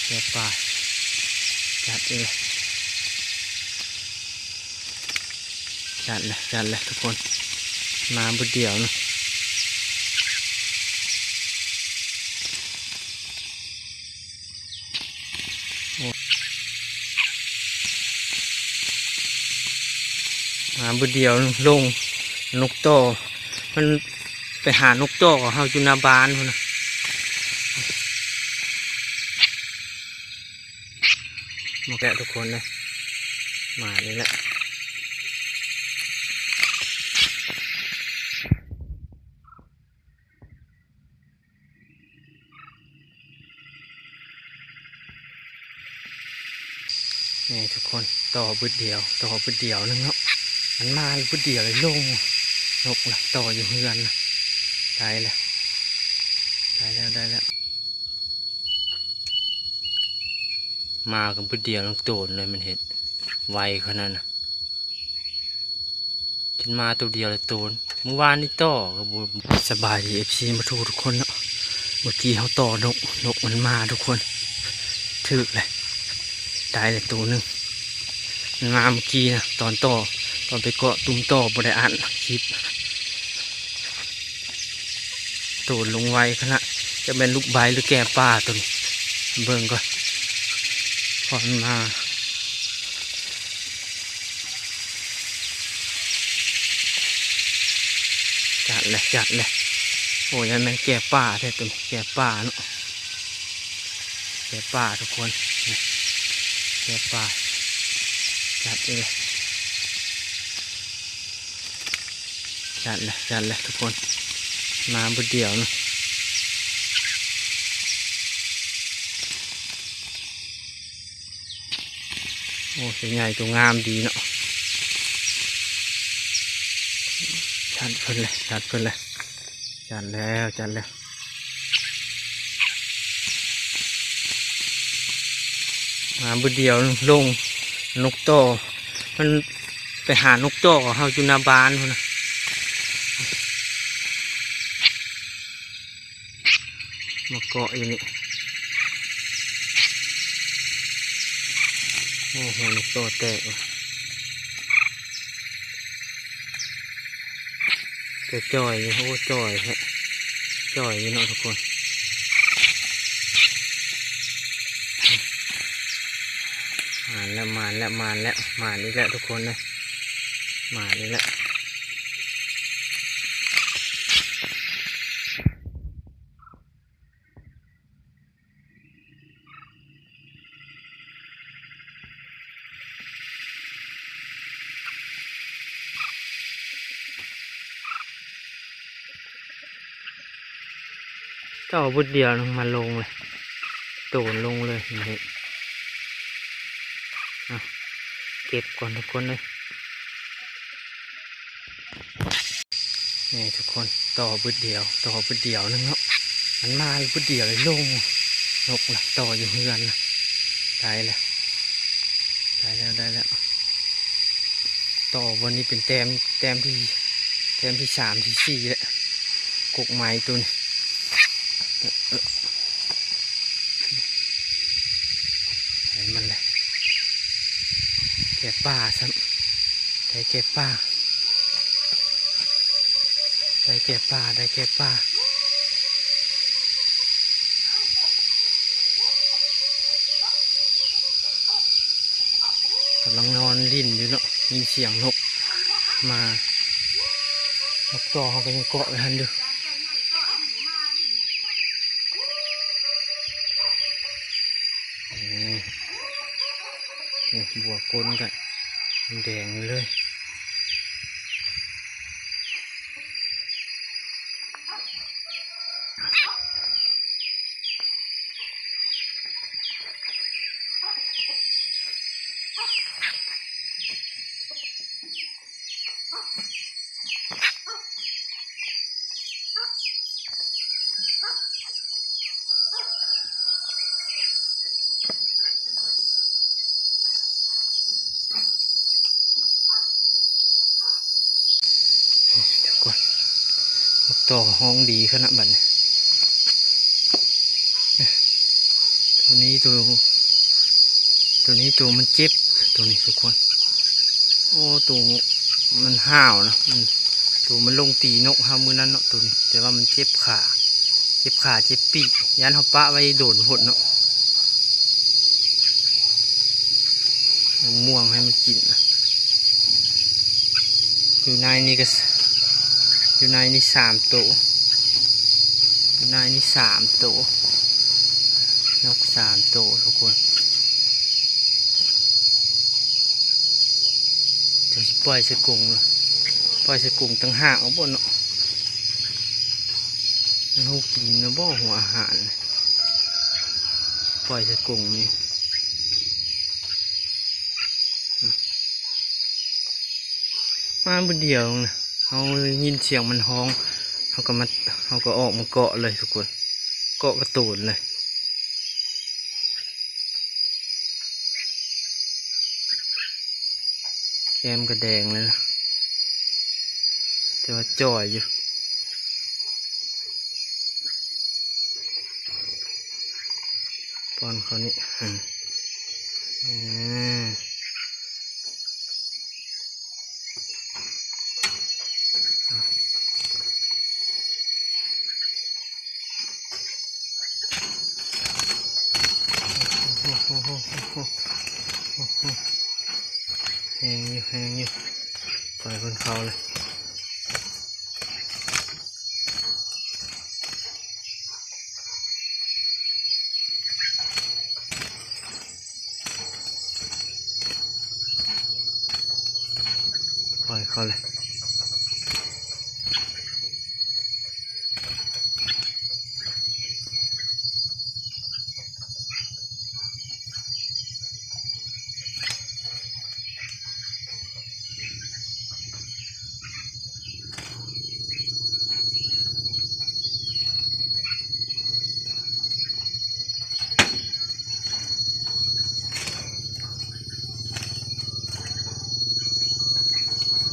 ແກ່ປາ ຈັດເອງ ຈັດແຫຼະ ຈັດແຫຼະທຸກຄົນ ມາບຶດດຽວນະ. ໂອ້ ມາບຶດດຽວລົງ ນົກຕໍ່ ມັນໄປຫານົກຕໍ່ເຮົາຢູ່ໜ້າບ້ານພຸ້ນນະ. ມາແກະທຸກຄົນເດີ ມານີ້ແຫຼະ. ນີ້ທຸກຄົນ ຕໍ່ບຶດດຽວ ຕໍ່ບຶດດຽວໜຶ່ງເນາະ ມັນມາບຶດດຽວເລີຍລົງ ນົກນະ ຕໍ່ຢູ່ເຮືອນນະ. ໄດ້ແລ້ວ ໄດ້ແລ້ວ ໄດ້ແລ້ວ. ມາກັນບຶດດຽວທັງໂຕນເລີຍ ມັນເຮັດໄວຂະໜາດນະ ຈົນມາໂຕດຽວລະໂຕນ. ມື້ວານນີ້ຕໍ່ກໍບໍ່ ສະບາຍດີ ເອັຟຊີ ໝົດທຸກຄົນເນາະ. ເມື່ອກີ້ເຮົາຕໍ່ນົກ ນົກມັນມາທຸກຄົນ ຖືກແຫຼະ ໄດ້ແລ້ວໂຕໜຶ່ງ. ມັນມາເມື່ອກີ້ນະ ຕອນຕໍ່ ຕອນໄປເກາະຕຸ່ມຕໍ່ບໍ່ໄດ້ອັດຄລິບ. ໂຕນລົງໄວຂະໜາດ ຈະແມ່ນລູກໄບຫຼືແກ່ປ່າໂຕນີ້ ເບິ່ງກ່ອນ ຄວັນມາ. ຈັດແຫຼະ ຈັດແຫຼະ. ໂອ້ ຢ້ານແມ່ນແກ່ປ່າແທ້ໂຕນີ້ ແກ່ປ່າເນາະ ແກ່ປ່າທຸກຄົນ ແກ່ປ່າ. ຈັດເອງ ຈັດແຫຼະ ຈັດແຫຼະທຸກຄົນ ມາບຶດດຽວນະ. ໂອ້ ໂຕໃຫຍ່ໂຕງາມດີເນາະ. ຈັດເພິ່ນເລີຍ ຈັດເພິ່ນເລີຍ ຈັດແລ້ວ ຈັດແລ້ວ. ມາບຶດດຽວລົງ ນົກຕໍ່ ມັນໄປຫານົກຕໍ່ເຮົາຢູ່ໜ້າບ້ານພຸ້ນນະ. ມາເກາະຢູ່ນີ້ ໂອ້ ຫົວນົກຕໍ່ແຕກ. ແຕ່ຈ່ອຍຢູ່ ໂອ້ ຈ່ອຍແທ້ ຈ່ອຍຢູ່ເນາະທຸກຄົນ. ມານແລ້ວ ມານແລ້ວ ມານແລ້ວ ມານອີກແລ້ວທຸກຄົນເອີຍ ມານອີກແລ້ວ. ຕໍ່ບຶດດຽວໜຶ່ງ ມາລົງເລີຍ ໂຕນລົງເລີຍ ເຫັນເຮັດ. ອ່ະ ເກັບກ່ອນທຸກຄົນເອີຍ. ນີ້ທຸກຄົນ ຕໍ່ບຶດດຽວ ຕໍ່ບຶດດຽວໜຶ່ງເນາະ ມັນມາບຶດດຽວເລີຍລົງ ນົກນະ ຕໍ່ຢູ່ເຮືອນນະ. ໄດ້ແລ້ວ ໄດ້ແລ້ວ ໄດ້ແລ້ວ. ຕໍ່ບ່ອນນີ້ເປັນແຕ້ມ ແຕ້ມທີ່ ແຕ້ມທີ່ສາມ ທີ່ສີ່ແລ້ວ ກົກໄມ້ໂຕນີ້. ໄດ້ມັນແຫຼະ ແກ່ປ່າຊ້ຳ ໄດ້ແກ່ປ່າ ໄດ້ແກ່ປ່າ ໄດ້ແກ່ປ່າ. ກຳລັງນອນຫຼິ້ນຢູ່ເນາະ ຍິນສຽງນົກມາ ນົກຕໍ່ເຮົາກໍຍັງເກາະໄວ້ຫັ້ນຢູ່. ເອີ ນີ້ບົວກົ້ນກໍແດງເລີຍ. ທຸກຄົນ ນົກຕໍ່ຮ້ອງດີຂະໜາດບັດນີ້ ໂຕນີ້ ໂຕ ໂຕນີ້ໂຕມັນເຈັບ ໂຕນີ້ທຸກຄົນ. ໂອ້ ໂຕມັນຫ້າວນະ ມັນ ໂຕມັນລົງຕີນົກເຮົາມື້ນັ້ນເນາະ ໂຕນີ້ ແຕ່ວ່າມັນເຈັບຂາ ເຈັບຂາເຈັບປີກ ຢ້ານເຮົາປະໄວ້ໂດນໂພດເນາະ. ມະມ່ວງໃຫ້ມັນກິນນະ. ຢູ່ໃນນີ້ກໍ ຢູ່ໃນນີ້ສາມໂຕ ຢູ່ໃນນີ້ສາມໂຕ ນົກສາມໂຕທຸກຄົນ. ຈະຊິປ່ອຍໃສ່ກົງລະ ປ່ອຍໃສ່ກົງຕ່າງຫາກເອົາບໍ່ເນາະ. ມັນຮູ້ກິນນະບໍ່ ຫົວອາຫານ ປ່ອຍໃສ່ກົງນີ້. ມາຜູ້ດຽວນະ ເຮົາໄດ້ຍິນສຽງມັນຮ້ອງ ເຮົາກໍມາ ເຮົາກໍອອກມາເກາະເລີຍທຸກຄົນ ເກາະກະໂຕນເລີຍ. ແກ້ມກໍແດງແລ້ວນະ ແຕ່ວ່າຈ່ອຍຢູ່. ປ້ອນເຂົານີ້ ເອີ ແຮງຢູ່ ແຮງຢູ່ ປ່ອຍເພິ່ນເຂົ້າເລີຍ. ປ່ອຍເຂົາເລີຍ.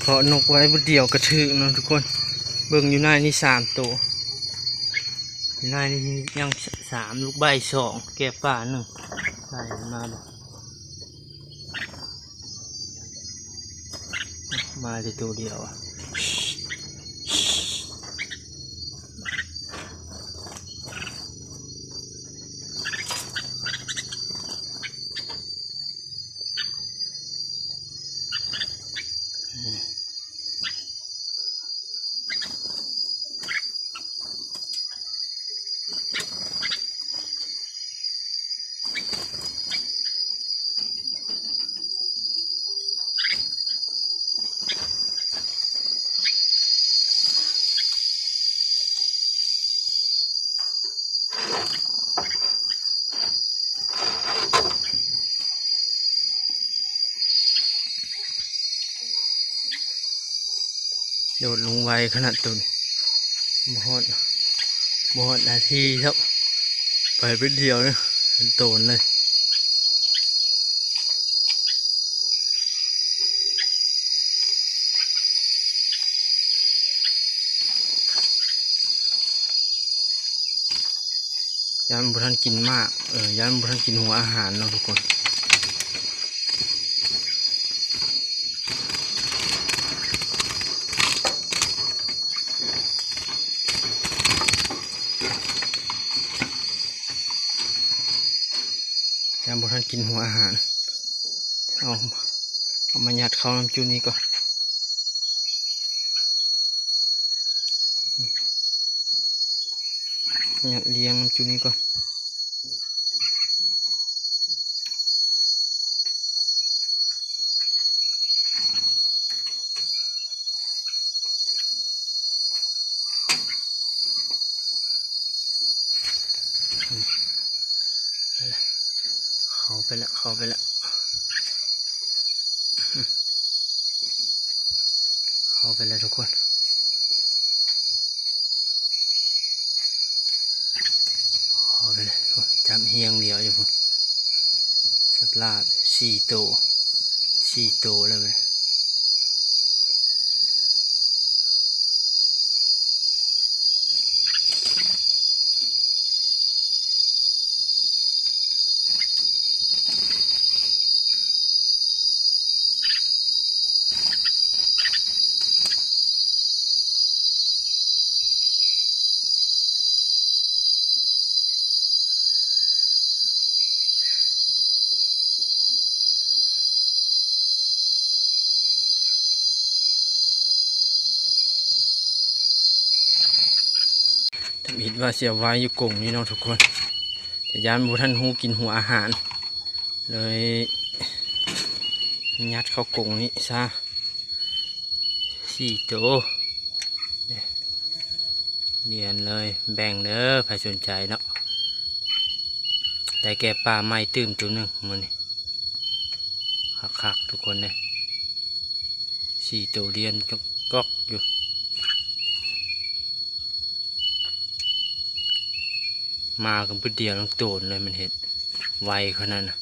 ເພາະນົກໄວ້ຜູ້ດຽວກະຖືກເນາະທຸກຄົນ. ເບິ່ງຢູ່ໃນນີ້ສາມໂຕ ຢູ່ໃນນີ້ຍັງສາມ ລູກໃບ້ສອງ ແກ້ປາໜຶ່ງ ໄລ່ມາບໍ່ ມາແຕ່ໂຕດຽວ. ໂດດລົງໄວຂະໜາດໂຕນີ້ ບໍ່ຮອດ ບໍ່ຮອດນາທີຊ້ຳ ໄປແປັບດຽວເນາະ ເປັນໂຕນເລີຍ. ຢ້ານບໍ່ທັນກິນໝາກ ເອີ ຢ້ານບໍ່ທັນກິນຫົວອາຫານເນາະທຸກຄົນ. ຍັງບໍ່ທັນກິນຫົວອາຫານ ເອົາ ເອົາມາຍັດເຂົ້ານຳຈຸນີ້ກ່ອນ ຍັດລຽງນຳຈຸນີ້ກ່ອນ. ເຂົ້າໄປແລ້ວ ເຂົ້າໄປແລ້ວ ເຂົ້າໄປແລ້ວທຸກຄົນ ເຂົ້າໄປແລ້ວທຸກຄົນ ຈັບຮຽງດຽວຢູ່ພຸ້ນ ສັບລາບສີ່ໂຕ ສີ່ໂຕແລ້ວເວີຍ. ອ ທຳອິດວ່າຊິເອົາໄວ້ຢູ່ກົງນີ້ເນາະທຸກຄົນ ແຕ່ຢ້ານບໍ່ທັນຮູ້ກິນຫົວອາຫານ ເລີຍຍັດເຂົ້າກົງນີ້ຊະ ສີ່ໂຕ ລຽນເລີຍ ແບ່ງເດີ ໃຜສົນໃຈເນາະ ໄດ້ແກ່ປ່າໃໝ່ຕື່ມໂຕໜຶ່ງມື້ນີ້ ຄັກໆ ທຸກຄົນເດີ ສີ່ໂຕລຽນຈອກໆ ຢູ່ ມາກັນບຶດດຽວທັງໂຕນເລີຍ ມັນເຮັດໄວຂະໜາດນະ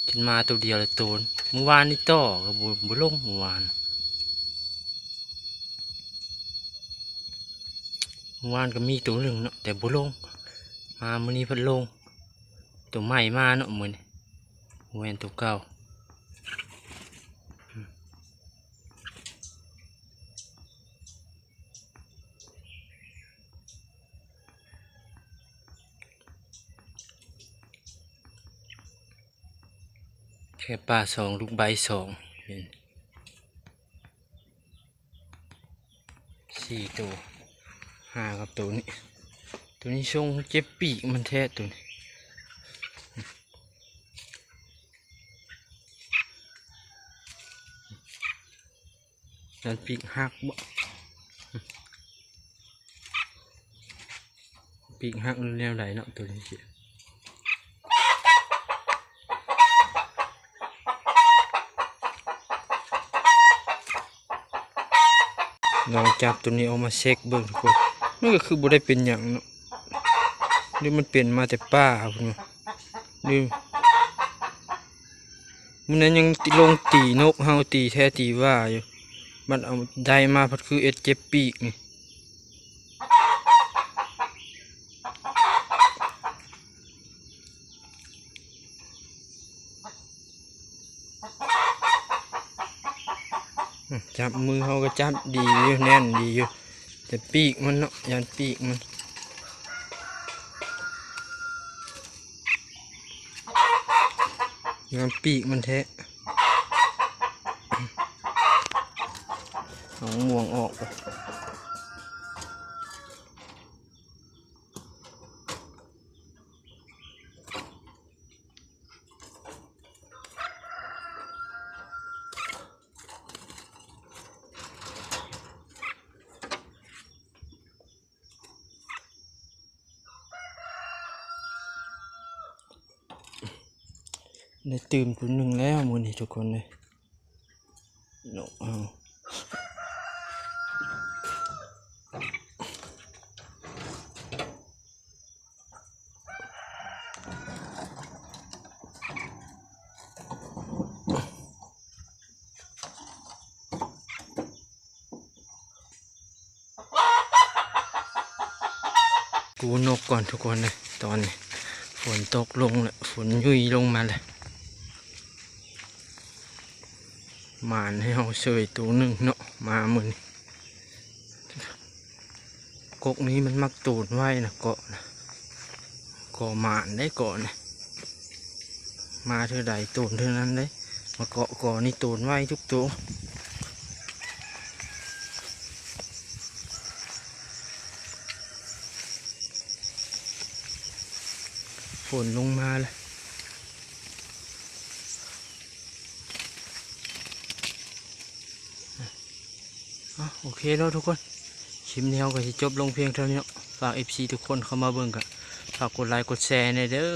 ຈົນມາໂຕດຽວລະໂຕນ ມື້ວານນີ້ຕໍ່ກໍບໍ່ ບໍ່ລົງ ມື້ວານ ມື້ວານກໍມີໂຕໜຶ່ງເນາະ ແຕ່ບໍ່ລົງ ມາມື້ນີ້ເພິ່ນລົງ ໂຕໃໝ່ມາເນາະມື້ນີ້ ບໍ່ແມ່ນໂຕເກົ່າ ແຄ່ປາສອງ ລູກໄບສອງ ເຫັນ ສີ່ໂຕ ຫາກັບໂຕນີ້ ໂຕນີ້ຊົງເຈັບປີກມັນແທ້ໂຕນີ້ ຢ້ານປີກຫັກບໍ ປີກຫັກຫຼືແນວໃດເນາະ ໂຕນີ້ ລອງຈັບໂຕນີ້ອອກມາເຊັກເບິ່ງທຸກຄົນ ມັນກໍຄືບໍ່ໄດ້ເປັນຫຍັງເນາະ ຫຼືມັນເປັນມາແຕ່ປ່າພຸ້ນ ຫຼື ມື້ນັ້ນຍັງລົງຕີນົກເຮົາ ຕີແທ້ຕີວ່າຢູ່ ບັດເອົາໄດ້ມາພັດຄືເອັດເຈັບປີກນີ້ ອືມ ຈັບມືເຮົາກໍຈັບດີຢູ່ ແໜ້ນດີຢູ່ ແຕ່ປີກມັນເນາະ ຢ້ານປີກມັນ ງາມປີກມັນແທ້ ເອົາງວງອອກ ໄດ້ຕື່ມໂຕໜຶ່ງແລ້ວມື້ນີ້ທຸກຄົນເອີຍ ນົກເຮົາ. ກູ້ນົກກ່ອນທຸກຄົນເອີຍ ຕອນນີ້ຝົນຕົກລົງແລ້ວ ຝົນຫຍຸ້ຍລົງມາແລ້ວ ໝານໃຫ້ເຮົາເສີຍໂຕໜຶ່ງເນາະ ມາມື້ນີ້. ກົກນີ້ມັນມັກໂຕນໄວນະ ເກາະນະ ເກາະໝານໄດ໋ ເກາະນະ ມາເທື່ອໃດໂຕນເທື່ອນັ້ນເດ້ ມາເກາະ ເກາະນີ້ໂຕນໄວທຸກໂຕ. ຝົນລົງມາແລ້ວ. ອາ ໂອເຄເນາະທຸກຄົນ ຄລິບນີ້ເຮົາກໍຊິຈົບລົງພຽງເທົ່ານີ້ເນາະ ຝາກເອັຟຊີທຸກຄົນເຂົ້າມາເບິ່ງກໍຝາກກົດໄລກົດແຊແດ່ເດີ.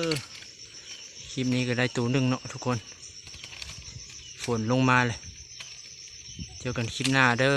ຄລິບນີ້ກໍໄດ້ໂຕໜຶ່ງເນາະທຸກຄົນ ຝົນລົງມາແລ້ວ ເຈີກັນຄລິບໜ້າເດີ.